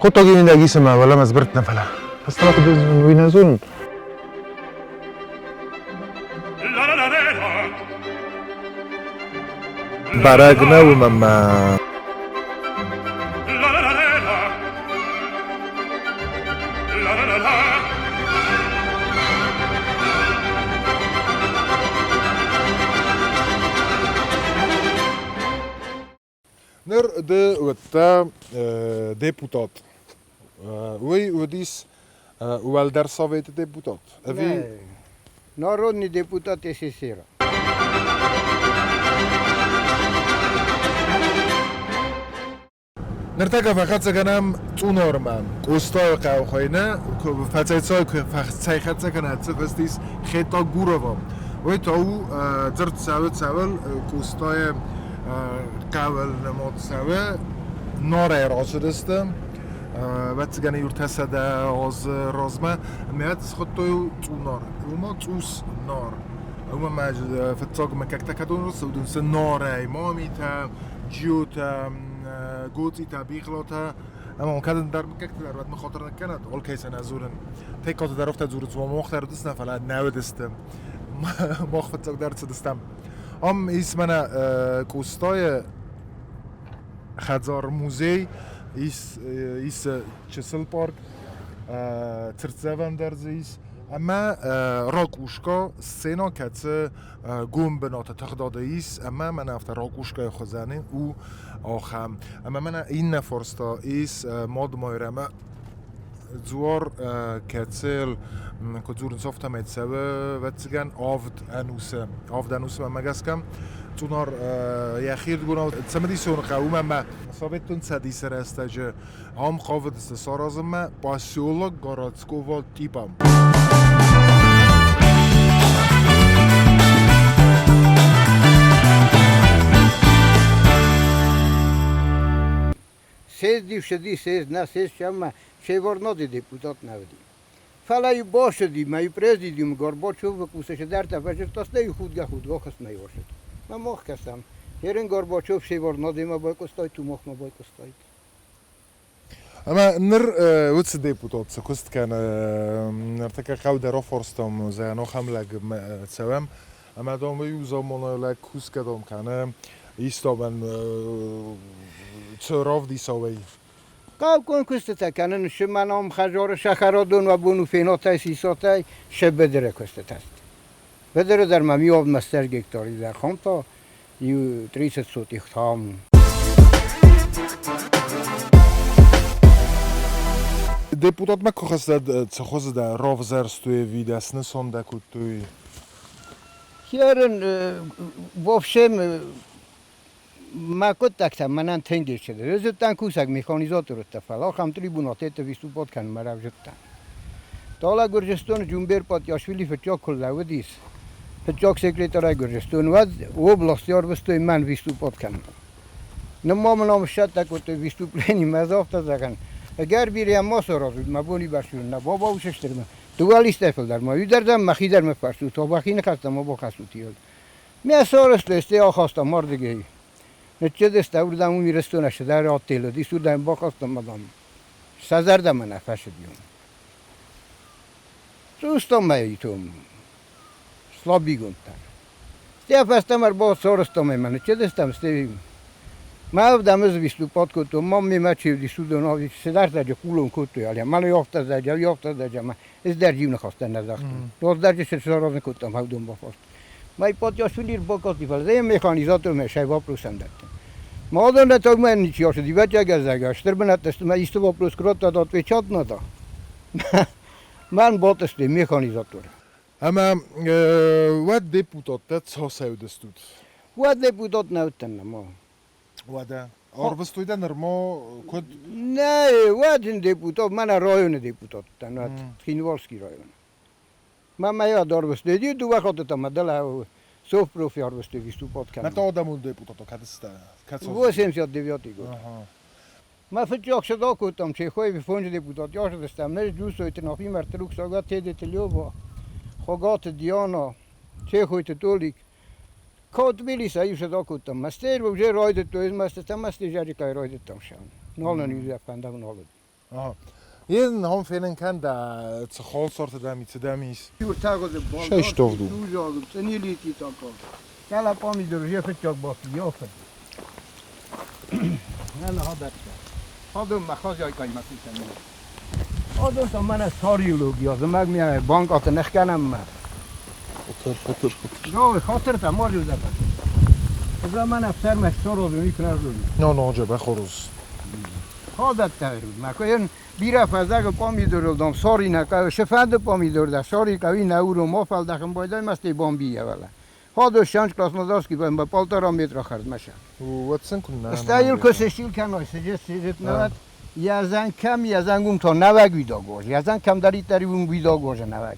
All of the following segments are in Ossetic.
Хъуыддаги мидӕг исӕмӕ уӕлӕмӕ сбырд нӕ фӕлӕ. Фӕстӕмӕ куыд уый нӕ зонын. Бӕрӕг нӕу ӕмӕ Ныр ды уыдтӕ депутат. Уый уыдис Уӕлдӕр Советы депутат ӕви? Народный депутат СССР. Ныртӕккӕ фӕхӕццӕ кӕнӕм Цъунормӕ. Къостайы хъӕу хуыйны, фӕцӕйцӕуы куы фӕцӕйхӕццӕ кӕна, фӕцис Хетӕггурово. Уый та у дзырд цӕуы цӕуыл Къостайы хъӕуыл нымад цӕуы. Нарӕй рацыдысты, ӕвӕццӕгӕн 300 азы размӕ. Ӕмӕ схуыдтой Цъунар. Уымӕ цъус нар. Уымӕ ма фыццаг мыггӕгтӕ кӕдон рацыдысты Нарӕй, Мамитӕ, Джиотӕ, Гоцъитӕ, Бигълатӕ ӕмӕ кӕд ӕндӕр мыггӕгтӕ дӕр уӕд мыхатыр ныккӕнӕд, алкӕй сӕ нӕ дзурын. Теккаты дӕр афтӕ дзурынц, уӕ мах дӕр уыдысты, фӕлӕ нӕ уыдысты. Мах фыццаг дӕр цыдыстӕм. Ам ис мӕнӕ Къостайы хӕдзар-музей, ис, ис чысыл парк, цыртдзӕвӕн дӕр дзы ис. Ӕмӕ ракушка сцена, кӕцы гом бынаты тыгъдады ис, ӕмӕ мӕнӕ афтӕ ракушкайы хуызӕн у ахӕм. Ӕмӕ мӕнӕ иннӕ фарс та ис Мад Майрӕмы дзуар, кӕцыйыл, куыд дзурынц, афтӕмӕй цӕуы, ӕвӕццӕгӕн, авд ӕнусы. Авд ӕнусмӕ гӕсгӕ Цъунар йӕхирдыгонау цымыдисон хъӕу, уымӕн ӕмӕ Советон Цӕдисы рӕстӕджы ам хъавыдысты саразынмӕ поселок городского типа. Съезди вседи съезд на съезд ӕмӕ Шеварднадзе депутат нӕ уыди. Фӕлӕ-иу бацыди мӕ президиум Горбачевы къусы цыдӕртӕ фӕзылдта, стӕй худгӕ-худгӕ хӕстмӕ ацыд. Мӕ мах кӕсӕм. Херен Горбачев Шеварднадземӕ байхъуыстаид, махмӕ байхъуыстаид. Ӕмӕ ныр уыцы депутат цы куыст кӕны, ныртӕккӕ хъӕу дӕр афарстам, зӕгъӕн, ахӕм лӕг цӕуӕм, ӕмӕ дам иу замманай лӕг кусгӕ дам кӕны, истӕмӕн цы равдисауӕй. Хъӕуккон куыстытӕ кӕнын сты мӕ ном Хазоры сахарадон уӕ бон у фенотӕй, сисотӕй сӕ быдыры куыстытӕ сты. Быдыры дӕр мӕм иу мастер гектари дӕр хомта, иу 30 сотих там. Депутатмӕ куы хӕцдӕ, цы хуызы дӕ равзӕрстой ӕви дӕ снысан дӕ кодтой? Херын вовсе мӕ хъуыддӕгтӕ мӕнӕн тынг ссыд. Зыдтан кусӕг механизатор уыдтӕ, фӕлӕ ахӕм трибунаты выступать кӕнынмӕ равзыдтӕн. Далӕ Гуырдзыстоны Джумбер Патиашвили фыццаг куы лӕууыдис, фыццаг секретарӕй Гуырдзыстоны, уӕд областы ӕрвыстой мӕн выступать кӕнынмӕ. Нымма мын ам сцӕттӕ кодтой выступление, ӕз афтӕ зӕгъын, ӕгӕр бирӕ ма саразут, мӕ бони бӕрц нӕ баба усыстырмӕ. Дыууӕ листӕй фылдӕр ма, уый дӕр дӕм мӕхи дӕр мӕ фӕрсут, бахи ныхӕстӕ ма бахӕссут иыл. Мӕ сарӕзтой, стӕй ахастам ардыгӕй. Ныццыдысты уырдӕм уым Ирыстонӕй цыдӕр отель уыдис, уырдӕм бахастам адӕм. Сӕ зӕрдӕмӕ нӕ фӕцыди. Цъустам ма итом слабигонд дӕр. Стӕй фӕстӕмӕ ӕрбацарӕзтам ӕмӕ ныццыдыстӕм, стӕй мӕ ӕвдӕм ӕз выступать кодтон, мам мемӕ чи уыдис, уыдон цыдӕртӕ хъулон кодтой, алӕ, мӕнӕ афтӕ зӕгъ, афтӕ зӕгъ, ӕмӕ ӕз дӕр иу ныхӕстӕ нӕ загътон. Раздӕр саразын кодтам хӕвдон бафарст. Май Патиашвили ӕрбакасти, фӕлӕ механизатормӕ сӕ вопросӕн дӕттын. Мадон рӕтӕгмӕ ничи ацыди, вӕтӕгӕзӕгӕ, стыр бынӕттӕ сты, мӕ исты вопрос куы радтат, отвечать надо. Мӕн батыстой механизатор. Ӕмӕ уӕд депутаттӕ цасӕудыстут? Уӕд депутат нӕ уыдтӕн нырма. Уӕдӕ ӕрвыстой дӕ нырма куыд? Нӕ, уӕд ын депутат, мӕнӕ районы депутат уыдтӕн, уӕд Цхинвальский районы. Мӕ ӕрвыстой, дыууӕ хатты та мӕ дӕлӕ совпрофи ӕрвыстой выступать кӕнын. Мӕ та адӕмон депутат кӕд сты? 89 год. Мӕ фыццаг сӕдӕ кодтам Чехоеви фондз депутат ацыдыстӕм, ныр Джусойты Нафимӕ, Труксага, Тедеты Лёва, Хуыгаты Диана, Чехойты Толик. Код Тбилисы иу сӕдӕ кодтам. Мастер уже райдыдтой, мастертӕ мастер райдыдтам сӕм. Нал нын иу фӕндаг нал уыд. Ен хом фенын кӕн да цы холсорты дам и цы дам ис. Шештовду. Кала помидор же фыццаг бафти, йоф. Nem habatta. Adom ma hazajkai ma kitem. Adom ta mana sariológia, az meg mi bankat ne kenem már. Otur, otur, otur. No, خاطر ta marju da. Ez a mana termes sorozó, mikor az No, no, جبه خروز. Hadat ma olyan bírafazdag pomidor dom sorina ka shefad pomidor da sori ka vina euro mofal da kham boyday masti bombiya wala. Хадо шанч Краснодарский ба полтора метра хардмаша. Ватсан кунна. Стаил косешил каной сеже сежет нават язан кам язан гум то наваг видогож. Язан кам дари тари гум видогож наваг.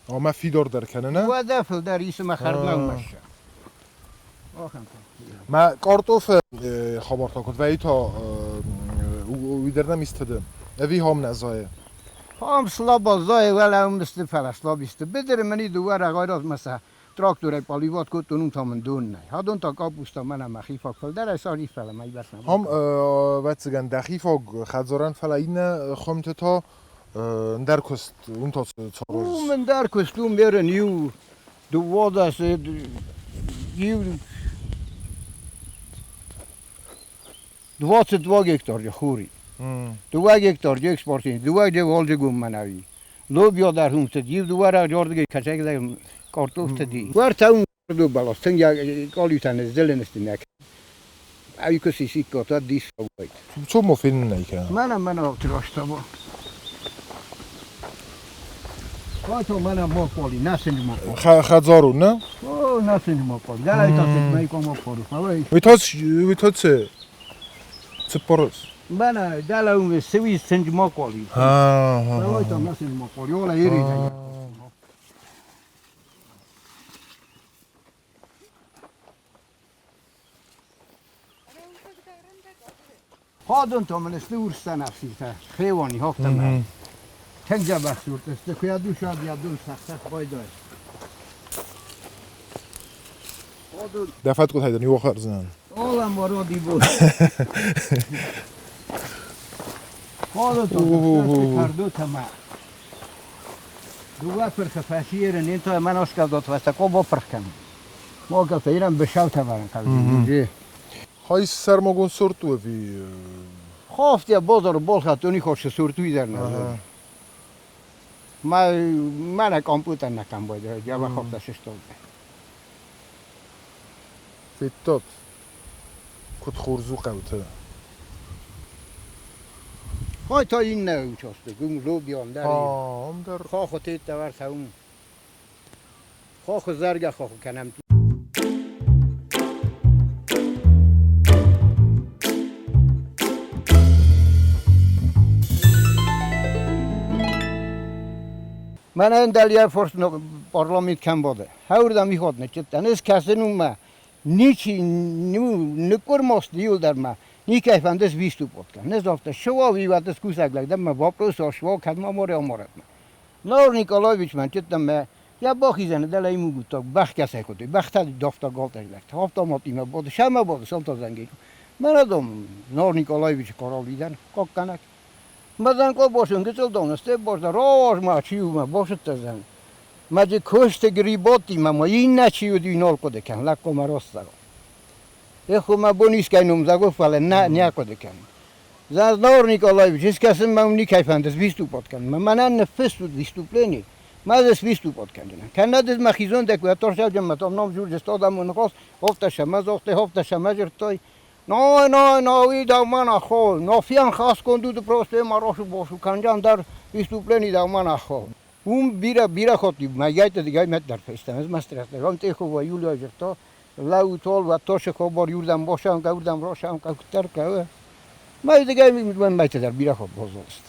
Ама фидор дар канана? Вадафл дар исма хардма маша. Охам. Ма картоф хабарта код вай то уидерна мистеде. Эви хам назае. Хам слабо зае вала умсте фала слабисте. Бедер мани дуара гайрат маса. Трактор поливат код унум таман дон най. Хадон та капуста мана махифак фал дар сари фала май бас. Хам ватсган дахифаг хазаран фала ин хомт та дар кост ун та цороз. Ум дар кост ум берен ю дуводас ю 22 гектар хури. 2 гектар экспорт, 2 ге волже гум манави. Лобио дар хумт ю дуара жордге качак картоф ди. Варта ум ду балос тенга колютан зеленести Авикоси сикко та дис вайт. Цо мо финна ика? Мана мана троштаво. Кото мана мо поли, насен мо поли. Хазару, не? О, насен мо поли. Дала ито се май комо поли. Мала. Витоц витоц цпорос. Мана дала ум севи сенж мо поли. Ха. Мала ито насен мо поли. Ола ери. Хадон то мен стурста нафсита. Хевани хофта ма. Тенджа бахсурт, сте куя душа дун сахтах бойдой. Дафат код хайдан юхар знан. Ола мороди бу. Хадон то карду тама. Дуга ферха фасирен инто мен оскал дот васта ко бо ферхкан. Мога фейран бешал таваран калди. Хай сармогон сорту ви. Хофтя бозор болха тони хош сорту дар на. Ма мана компьютер на кам бойда, жаба хофта шестол. Фиттот. Кот хурзу қавта. Хой то ин на участе, гум лобион дар. Ам дар. Хохо тет вар саум. Хохо зарга хохо канам. Мана ин форс парламент кам боде. Хаврда миход не читтан эс касенума ничи нукор мост дар ма. Ни кайфандес виступ отка. Не зофта шва виватес кусаглак да ма вопрос шва кадма море оморат ма. Нор Николаевич ман читтан ма я бахизане дала иму гута бах касе куты бахта дофта голташ лак. Автомат има боде шама боде солта занги. Марадом Нор Николаевич королидан кокканак. Мазан ко бошун гицел донесте бошда рож ма чиу ма бошут зан. Маджи коште гриботи ма ма инна чиу ди нол коде кан лакко ма ростаго. Эхо ма бонискай нум заго фале на няко де кан. За Нор Николаевич искасен ма уни кайфандес виступ откан. Ма манан фестут виступлени. Мазес виступ откан. Канадес ма хизон дек ва торшав ма том ном журже стодам он хос хофта шамаз охте хофта шамажер той. No, no, no, ida mana хо, но фиан хас конду просто ма рошу бошу канджан дар виступлени да мана хо. Ум бира бира хоти, ма яйте дигай мет дар фестам, ez мастрас, ром техо ва юлия жерто, лау тол ва тоше хо бор юрдам бошам, ка юрдам рошам, ка кутар ка. Ма дигай мен майте дар бира хо бозост.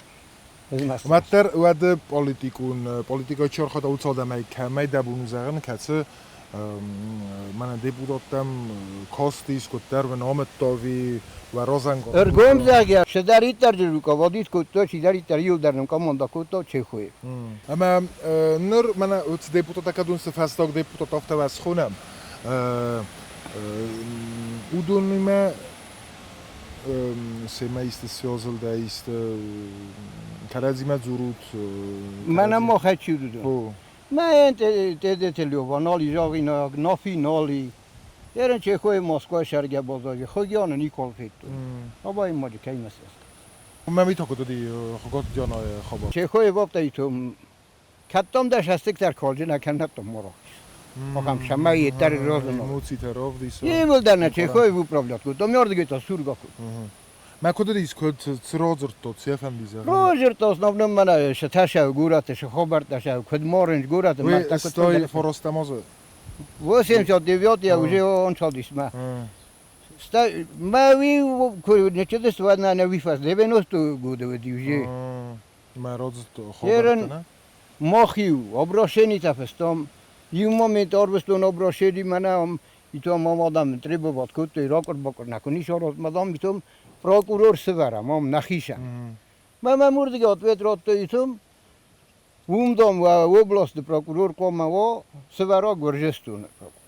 Ez мастрас. Матер вад политикун политика чорхода уцалда май камай дабун зағын кацы мана депутаттам костис куттар ва нометтови ва розанго. Эргом загя, шедаритар руководит кутто, шидаритар юлдарным команда кутто чехуе. Ама ныр мана уц депутата кадун се фастог депутат офта вас хунам. Удуниме семӕ исты связылдӕ, исты кӕрӕдзимӕ дзурут? Мӕнӕ махӕй чи уыд? Мӕ тедете Лёва нали загъинаг, Нафи нали. Ерын Чехойы Москвайы сӕргӕ баззади, Хыгианы никуал федтон. Абайы маджы кӕй мӕ сӕст. Мӕ ми токуды Хугот Дианайы хабар. Чехойы вопта итом кӕддӕм дӕ сӕстыгтӕр калджы нӕ кӕннӕттом морох. Ахӕм сӕмӕй йеддӕр розыно. Эмоцитӕ равдиса. Имыл дӕр нӕ Чехойы управлять кодтам, ардыгӕй та сурга кодтам. Мӕ куыд ис, куыд цы радзырдтат, цы фӕнди зӕгъын? Радзырдта основном мӕнӕ сы тӕсӕв горӕты, сы хабӕрттӕ сӕ куыд морынч горӕты. Вы стой форостамозы? 89 я уже ончалдис мӕ. Мӕ уи нечедес вадна на вифас 90 годы уыди уже. Мӕ радзырдта хабӕрттӕ, нӕ? Мах-иу обращение фыстам. Иу момент арвыстон обращение мӕнӕ ам и то мам адам требовать кодтой ракур-бакур на куы ницы мадам и том прокурор сывӕрӕм ам нӕхицӕн. Мӕ мӕм уырдыгӕй ответ радтой и том уым дам областы прокурор хъуамӕ уа сывӕра Гуырдзыстоны прокурор.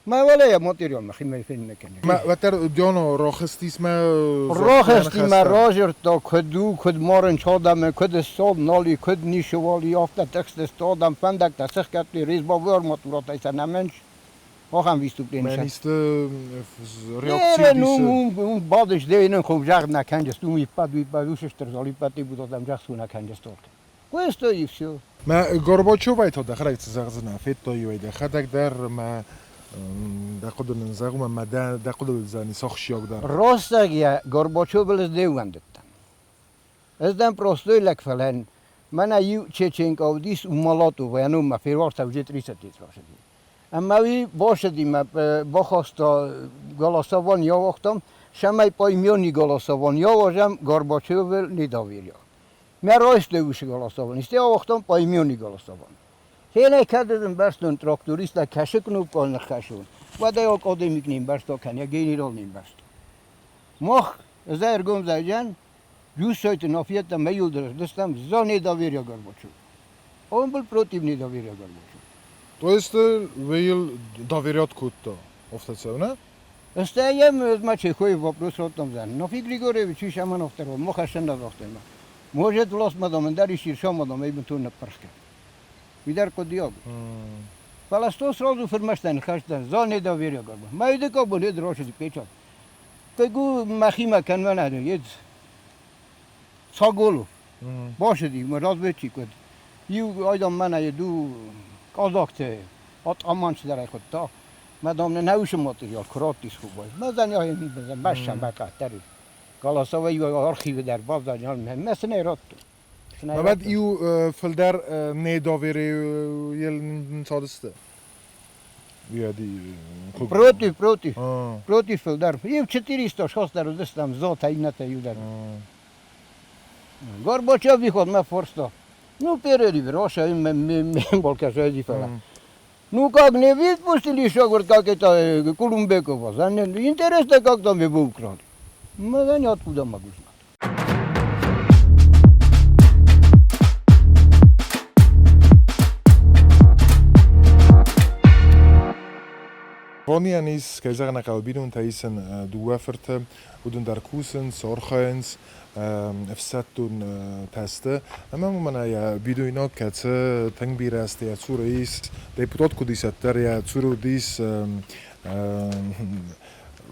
Мӕ уӕлӕ материал мӕхимӕ фенмӕ кӕны. Мӕ уӕддӕр Диано рахызтис мӕ Рахызти мӕ разырдта, куыд у, куыд марын адӕмы, куыд ссад нал и, куыд ницыуал и, афтӕ тыхстысты адӕм, фӕндӕгтӕ сыхгӕдтой, резьбовой арматурӕтӕй сӕ нӕмынц. Ахӕм выступление. Мӕн исты реакци Уым бадыс, де йын хуымзагъд нӕ кӕнджыс, уым иппӕт, уиппӕт, уыцы стыр зал, иппӕт депутаттӕм зӕхх нӕ кӕнджыс только. Кое-что и все. Мӕ Горбачевӕй та дӕхӕдӕг цы зӕгъдзынӕ, федтай-иу ӕй дӕхӕдӕг дӕр мӕ дӕ хъуыды нын зӕгъ, мӕ дӕ хъуыды уыдзӕни ахсджиагдӕр. Ростаг йӕ Горбачевыл ӕз не ууӕндыдтӕн. Ӕз дӕн простой лӕг, фӕлӕ мӕнӕ иу чеченка уыдис Умалатова, йӕ ном мӕ фервӕрста уже 30 рацыди. Ӕмӕ уый бацыди мӕ бахаста голосование ауагътам, цӕмӕй поймённый голосование ауадзӕм Горбачевыл не доверие. Мӕ райстой уыцы голосование, стӕй ауагътам поймённый голосование. Фенӕй кӕд ӕз ӕмбӕрстон трактористтӕ кӕсы кнопкӕ ныххӕссон, уӕд ӕй академик не мбӕрста кӕнӕ генерал не мбӕрста. Мах ӕз ӕргом зӕгъӕн, Юссойты Нафиеттӕ мӕ иуылдӕр сдыстам за недоверие Горбачеву. Он был против недоверия Горбачеву. То есть вы ил доверять кодта офтацев, не? Стӕй йӕм ӕз ма Чехойы вопрос радтам зӕн. Нафи Григорьевич ис ӕмӕ ногдӕр махӕссӕн разагътой. Может, властмӕ дам ӕндӕр ис ирсамадам ӕй бынтон ныппырх кӕн. Уый дӕр хъуыдыйаг. Фӕлӕ сто сразу фырмӕстӕй ныхӕстӕ за недоверие Горбачеву. Мӕ дыккаг бон ед рацыди печать. Куы мӕхимӕ кӕнвӕнӕ ед Цаголов бацыди мӕ разведчик уыд. Иу айдам мӕнӕ ду къазакты атаман цыдӕр ӕй хуыдта. Мӕ дам нын ӕусы материал куы раттис хубай. Мӕ зӕн бӕссӕн бакъаддӕр. Голосовой архивы дӕр баззад, мӕ сын ӕй радтой. Мӕ иу фылдӕр недоверие нцадысты. Против, против, против фылдӕр. Иу 400 дӕр уыдыстӕм, золота иннӕтӕ иу дӕр. Горбачев выход форсто. Ну, перерыв, Роша, мембол фӕлӕ. Ну, как не выпустили еще, говорит, как это Кулумбекова. Интересно, как там его украли. Ну, я откуда могу знать. Вониан ис, кӕй зӕгъын ӕй хъӕуы, бинонтӕ исӕн дыууӕ фырты, уыдон дӕр кусынц, архайынц ӕфсӕддон тесты. Ӕмӕ уымӕн йӕ бинойнаг, кӕцы тынг бирӕ азты йӕ цуры ис, депутат куыд ис, уӕддӕр йӕ цуры уыдис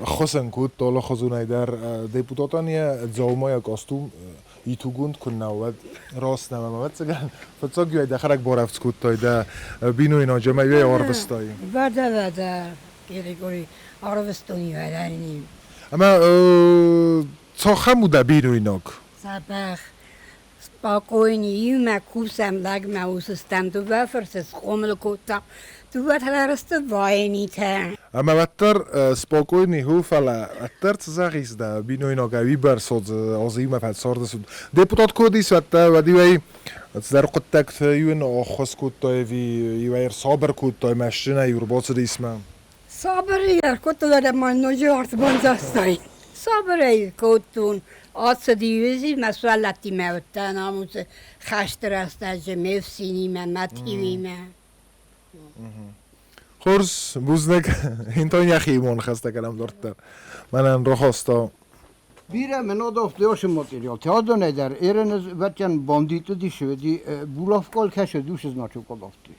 ӕххуыс ын кодта алыхуызонӕй дӕр. Депутатӕн йӕ дзаумайӕ костюм итугонд куы нӕ уӕд раст нӕ ӕвӕццӕгӕн, фыццаг-иу ӕй дӕхӕдӕг барӕвдз кодтай дӕ бинойнаджы ӕмӕ-иу ӕй арвыстай. Вӕдӕ, вӕдӕ, Григорий, арвыстон иу Ӕмӕ цахӕм у дӕ бинойнаг? Дзӕбӕх, спокойный, иумӕ кусӕм, лӕгмӕ усыстӕм, дыууӕ фырты схъомыл кодтам, дыууӕ тӕлӕрсты вайнитӕ. Ӕмӕ уӕддӕр спокойный у, фӕлӕ уӕддӕр цы зӕгъис дӕ бинойнаг ӕвибӕрц азы иумӕ фӕцардысут. Депутат куы уыдис, уӕддӕр уӕд-иу ӕй цыдӕр хъуыддӕгты-иу ын ӕххуыс кодтай ӕви иу ӕй ӕрсабыр кодтай, мӕстджынӕй-иу ӕрбацыдис-мӕ? Сабырӕй ӕркодтон ӕмӕ ноджы арт бандзӕрстай. Сабырӕй кодтон. Ацыди мӕ сывӕллӕттимӕ уыдтӕн ам уыцы хӕсты рӕстӕджы ме фсинимӕ, мӕ тиуимӕ. Хорз, бузныг. Интон йӕхи ныхӕстӕ кӕнӕм дарддӕр. Мӕнӕн рахаста. Бирӕ минодов материал. Теодоне дӕр ерен ветян бандиты дишеди булавкал кеше душ значок одовти.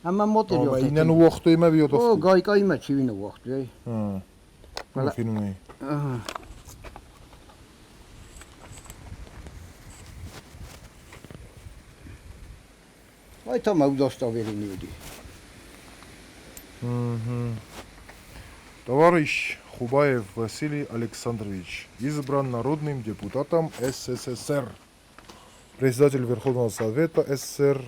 Ама материал. Ама инен уохтой ма О, биодовти. гайка има чивина уохтой. А. Финуни. Ай там удостоверение. Товарищ Хубаев Василий Александрович избран народным депутатом СССР. Председатель Верховного Совета СССР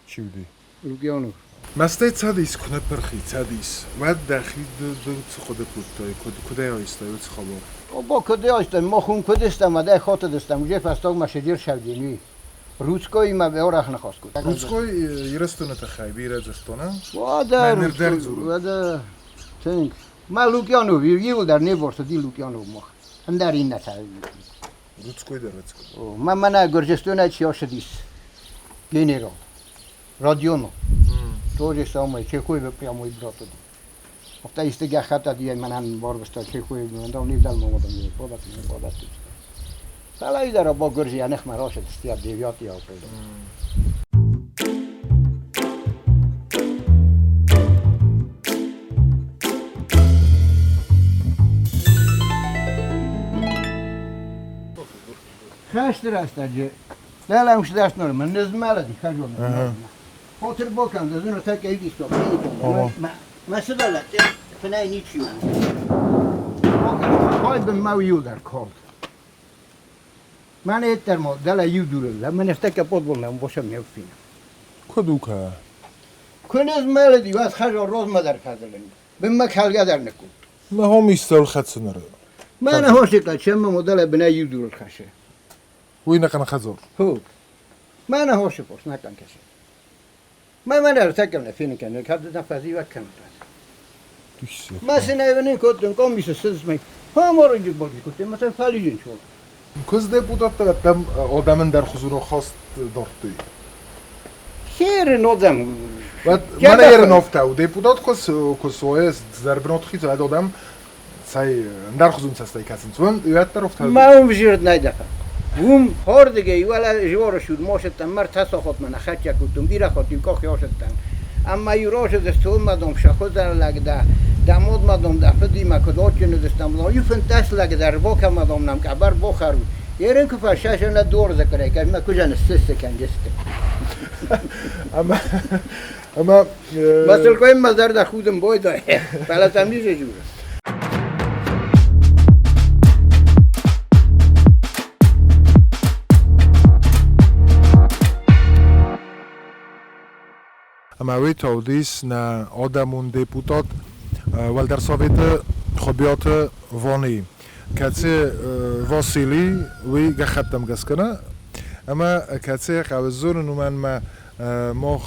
Чивди. Лукьянов. Мастай цадис кунеперхи цадис. Вад дахи д цходепуттой куд куде айстай цхабар. Оба куде айстай мохун кудестам ада хотедестам уже фастог машедир шавдини. Русской има беорах нахоску. Русской ирастона тахай бира дзартона. Вада Мэнер дэр дзуру. Вада тэнк. Ма Лукьянов иул дар не борсо ди Лукьянов мох. Андар инна са. Русской дэр русской. Ма мана Гурджистона чиошдис. Генерал. Радионо. То же самое, Чехуев прямо мой брат. Офта истега хата ди манан борбста Чехуев, мандам нивдал мамадам подат не подат. Сала идара бо Гурджия нах марошет стия 9 апреля. Хаштрастаджи. Лала ушдашнор, мен не знала ди хажон. Хотер бокан, да зуно так и сто. Ма седала, фнай ничью. Бокан, хой бен мау юдар кол. Ман эттермо, дала юдур, ла мен ефтека подвол на бошам не фина. Кудука. Кунез меледи вас хажо роз мадар хазелен. Бен ма халгадар неку. На хом истол хацнер. Ман хошикла чем модела бена юдур хаше. Уйна кан хазор. Ху. Ман хошипос накан кеше. Ма ман артакам фина кен, кабда фазива кан. Масина евенин коттun комиссия сызмай. Хаморинджик болги кутте, масен фалижин чол. Кыз депутаттар там одамын дар хузуру хост дортой. Херен одам. Вад мана ерен офтау депутат кос косоес зарбнотхи зад одам сай дар хузун састай касин. Цун юаттар офтау. Ма умжирд найдафа. Ум хордиге юала жворошуд мошеттан мар тасохот мана хача кутум бирахот юкох йошеттан. Амма юрошед стулмадом шахозар лагда дамод мадом да фдима кодочен дестам ло юфен тас лагда рбока мадом нам кабар бохару. Ерен куфа шашана дор закарай ма кужан сессе кангесте. Ама Масел коем мазар да худем бой да. Палатам ниже жура. Ама уи таудис на одамун депутат уӕлдӕр советы Хуыбиаты Вони, кӕцы Васили уый гӕххӕттӕм гӕсгӕ нӕ, ӕмӕ кӕцы хъӕуы дзурын, уымӕн ӕмӕ мах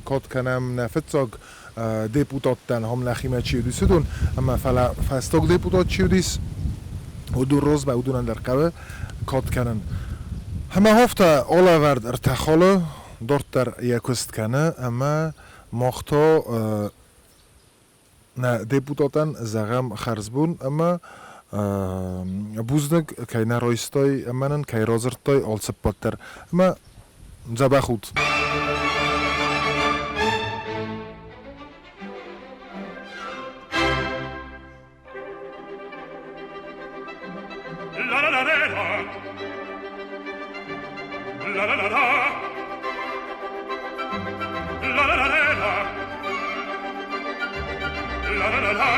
кад кӕнӕм нӕ фыццаг депутаттӕн, хам нӕхимӕ чи уыдис, уыдон, ӕмӕ фӕлӕ фӕстаг депутат чи уыдис, уыдон размӕ уыдонӕн дӕр хъӕуы кад кӕнын. Ӕмӕ афтӕ алӕвӕрд ӕртӕ халы дарддӕр йӕ куыст кӕны, ӕмӕ мах та нӕ депутатӕн зӕгъӕм хӕрзбон ӕмӕ бузныг, кӕй нӕ райстай ӕмӕ нын кӕй радзырдтай алцыппӕт дӕр. Ӕмӕ дзӕбӕх ут! La la la la la. La la la la. La la la la la. La la la la.